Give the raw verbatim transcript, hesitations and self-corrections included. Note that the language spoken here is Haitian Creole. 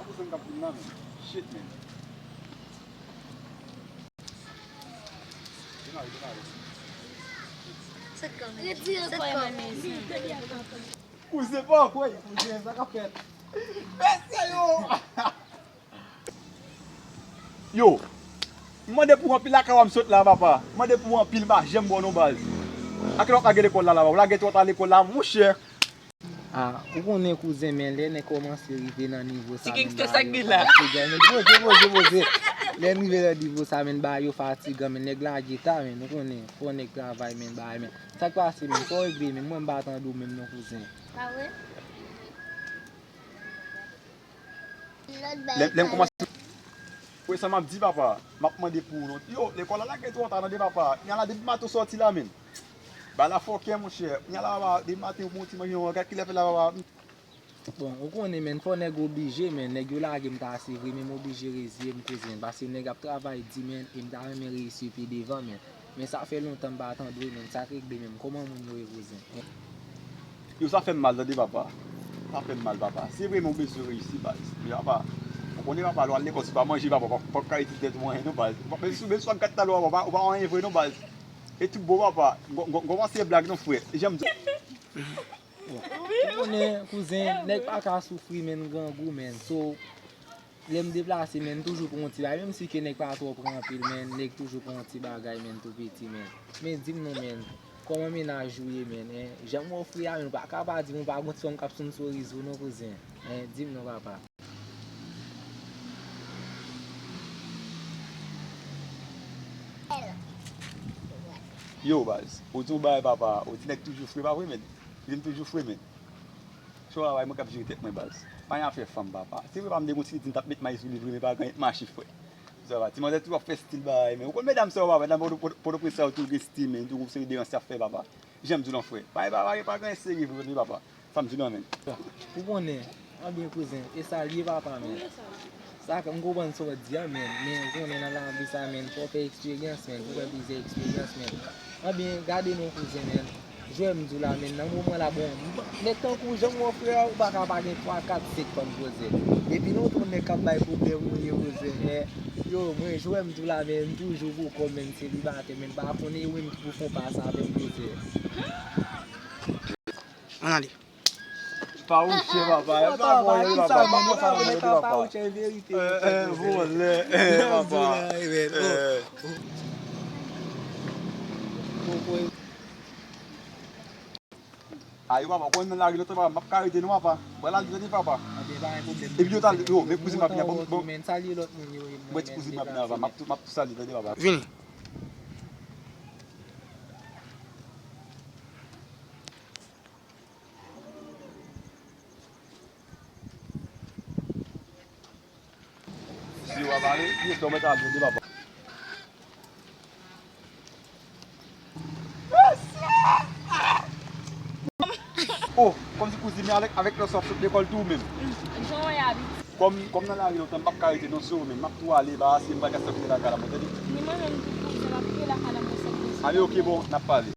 Kouzen k ap vin la, men. Shit, men. Demare, demare. Retire kò w nan men. Kouzen pa kwè, kouzen, sa k ap fèt? Mesye yo! Yo, m mande pou anpil lakay w a m sot la, papa. M mande pou anpil, m pa janm ba w non, baz. A kilè w ap lage lekòl la, la, w lage twò ta lekòl la, monchè. Ah, ou konnen kouzen, men lè nèg kòmanse rive nan nivo sa, men bagay yo fatigan, men poze, poze, poze. Lè n rive nan nivo sa, men bagay yo fatigan, men nèg lage ta, men ou konnen, fò nèg travay, men bagay, men. Sa k pase, men, fò w regle, men, mwen m pa tande w menm non, kouzen. Pa vre? Lè lè m kòmanse. Wi, sa m ap di, papa. M ap mande pou ou non. Yo, lekòl la lage twò ta, tande, papa. Kounya la, depi maten w sòti la, men. Bagay la fòkè, monchè. Kounya la, papa, depi maten ou pran yon ti manje, yon gad kilè fè la, papa. Bon, ou konnen, men, fò nèg oblije, men, nèg yo lage m ta, se vre, men m oblije reziye m, kouzen, paske nèg ap travay di, men, e m ta renmen reyisi pi devan, men. Men sa fè lontan m pa tande w, men, sa k regle menm, kòman moun yo ye, kouzen? Yo, sa fè m mal, tande, papa. Sa fè m mal, papa. Se vre, men ou bezwen reyisi, baz. Men, papa, ou konnen, papa, lè w al lekòl, si w pa manje, papa, w p ap ka itilize tèt ou anyen, non, baz. Menm si, menm si w ap gad talè w, papa, ou pa wè anyen vre, non, baz. E tout bon, papa. M kò- m kò- m kòmanse blag, non, frè. Janm di. Bon, ou konnen, kouzen, nèg pa ka soufri, men, grangou, men. So, lè m deplase, men, m toujou pran yon ti bagay. Menm si ke nèg pa twò pran anpil, men, nèg toujou pran yon ti bagay, men, tou piti, men. Men, di m non, men, kòman mennaj ou ye, men, en? Jan m wè w fre a, men, ou pa ka pa di m ou pa gon ti fanm k ap sonn sou rezo, non, kouzen. En, di m non, papa. Yo, baz, ou di yon bagay, papa, ou di nèg toujou fre, pa vre, men? Di m toujou fre, men. Chwa bay mwen k ap jere tèt mwen, baz. Pa gen afè fanm, papa. Se vre, papa, m te gon ti pitit, m t ap met may sou li vre, men pa gen anyen k mache, frè. Sa va, ti manzè toujou ap fè stil bagay, men. Ou konn medam sa yo, papa, medam Pòtoprens sa yo toujou gen stil, men, toujou se de yon ti afè, papa. Jan m di w lan, frè. Pa gen, pa gen, pa gen sere vre, men, papa. Sa m di w lan, men. Ou konnen, anbyen kouzen, e sa l ye papa, men. Sa k, m konprann sa w di a, men, men ou konnen nan lavi sa, men, fò w fè eksperyans, men, ou fè plizyè eksperyans, men. Anbyen, gade non kouzen, men. Jwè m di w la, men, nan moman la, bon, nèg tankou w, jan m wè w, frè, ou pa ka pa gen twa, kat, senk fanm kouzen. Epi nou tou nèg k ap bay pwoblèm ou ye, kouzen, en. Yo, mwen, jwè m di w la, men, m toujou pou kò m, men, m selibatè, men, m pa konnen e ou menm ki pou fè yon pas avè m, kouzen. Ann ale. Fawouche, papa. E pa bon, e papa. Pa bon, e papa. Fawouche, verite. Eh, eh, vòlè, eh, papa. Eh. Ayo, papa, konn nan lari lontan, papa, m ap ka rete non, papa. Pral al tande, papa. Epi yo ta, yo, men kouzin m ap vin, bon, bon. Mwen ti kouzin m ap vin, papa. M ap tou, m ap tou salye, tande, papa. Vini. Si yo ap ale, byen, sou mwen ta al tande, papa. Oh, kòmsi kouzin men avèk, avèk lè w sot lekòl tou menm. Jan w ye a piti. Kòm, kòm nan lari lontan, m p ap ka rete non sou ou menm. M ap tou ale, ba, si m pa ka sòti lakay la, mwen tande. Ni mwen menm tou kouzin, m ap rete lakay la, mwen sèl bezwen. Ale, oke, bon, n ap pale.